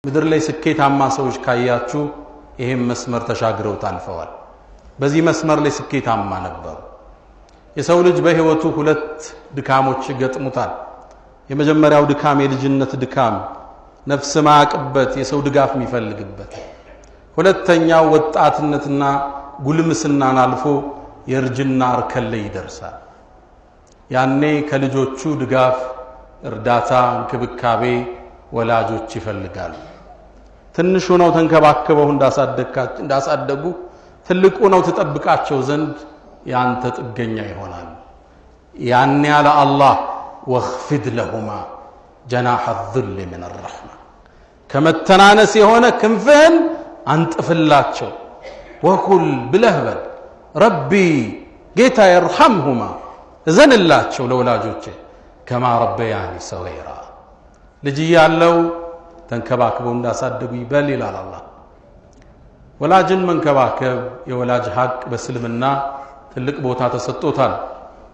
ምድር ላይ ስኬታማ ሰዎች ካያችሁ ይሄም መስመር ተሻግረው ታልፈዋል። በዚህ መስመር ላይ ስኬታማ ነበሩ። የሰው ልጅ በህይወቱ ሁለት ድካሞች ይገጥሙታል። የመጀመሪያው ድካም የልጅነት ድካም፣ ነፍስ ማያቅበት የሰው ድጋፍ የሚፈልግበት። ሁለተኛው ወጣትነትና ጉልምስናን አልፎ የእርጅና እርከን ላይ ይደርሳል። ያኔ ከልጆቹ ድጋፍ፣ እርዳታ፣ እንክብካቤ ወላጆች ይፈልጋሉ። ትንሹ ነው ተንከባክበው እንዳሳደጉ ትልቁ ነው ትጠብቃቸው ዘንድ ያንተ ጥገኛ ይሆናል። ያን ያለ አላህ واخفض لهما جناح الذل من الرحمة፣ ከመተናነስ የሆነ ክንፍህን አንጥፍላቸው። وقل ብለህ በል رب ጌታ ارحمهما እዘንላቸው ለወላጆቼ كما ربياني صغيرا ልጅ እያለው ተንከባክበው እንዳሳደጉ ይበል ይላል አላህ። ወላጅን መንከባከብ የወላጅ ሐቅ በእስልምና ትልቅ ቦታ ተሰጥቶታል።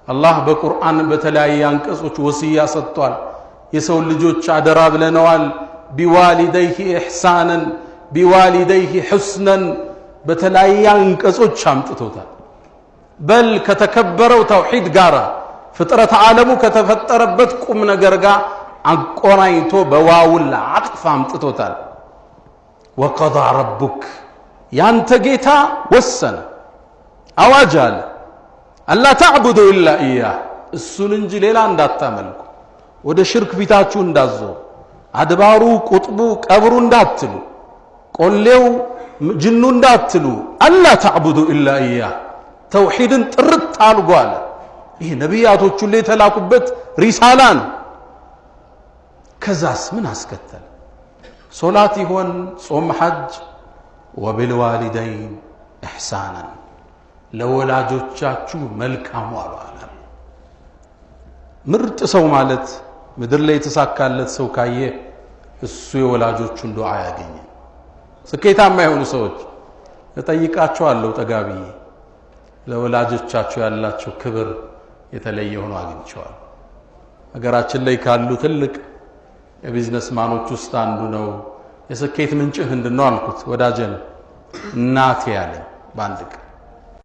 አላህ በቁርአን በተለያየ አንቀጾች ወስያ ሰጥቷል። የሰው ልጆች አደራ ብለነዋል። بوالديه إحسانا بوالديه حسنا በተለያየ አንቀጾች አምጥቶታል። በል ከተከበረው ተውሒድ ጋር ፍጥረት ዓለሙ ከተፈጠረበት ቁም ነገር ጋር አቆራኝቶ በ واو العطف አምጥቶታል። وقضى ربك ያንተ ጌታ ወሰነ፣ አዋጅ አለ። ألا تعبدوا إلا إياه እሱን እንጂ ሌላ እንዳታመልኩ፣ ወደ ሽርክ ፊታችሁ እንዳዞሩ፣ አድባሩ፣ ቁጥቡ፣ ቀብሩ እንዳትሉ፣ ቆሌው፣ ጅኑ እንዳትሉ፣ ألا تعبدوا إلا إياه ተውሒድን ጥርት አድርጎ አለ። ይህ ነቢያቶቹ ሁሉ የተላኩበት ሪሳላ ነው። ከዛስ ምን አስከተለ? ሶላት ይሆን ጾም፣ ሐጅ? وبالوالدين إحسانا ለወላጆቻችሁ መልካም ዋሉ አለ። ምርጥ ሰው ማለት ምድር ላይ የተሳካለት ሰው ካየ እሱ የወላጆቹን ዱዓ ያገኘ። ስኬታማ የሆኑ ሰዎች እጠይቃቸዋለሁ ጠጋ ብዬ ለወላጆቻቸው ያላቸው ክብር የተለየ ሆኖ አግኝቼዋለሁ። ሀገራችን ላይ ካሉ ትልቅ የ businessman ኦች ውስጥ አንዱ ነው። የስኬት ምንጭህ ምንድን ነው አልኩት። ወዳጄ ነው። እናቴ ያለኝ በአንድ ቀን።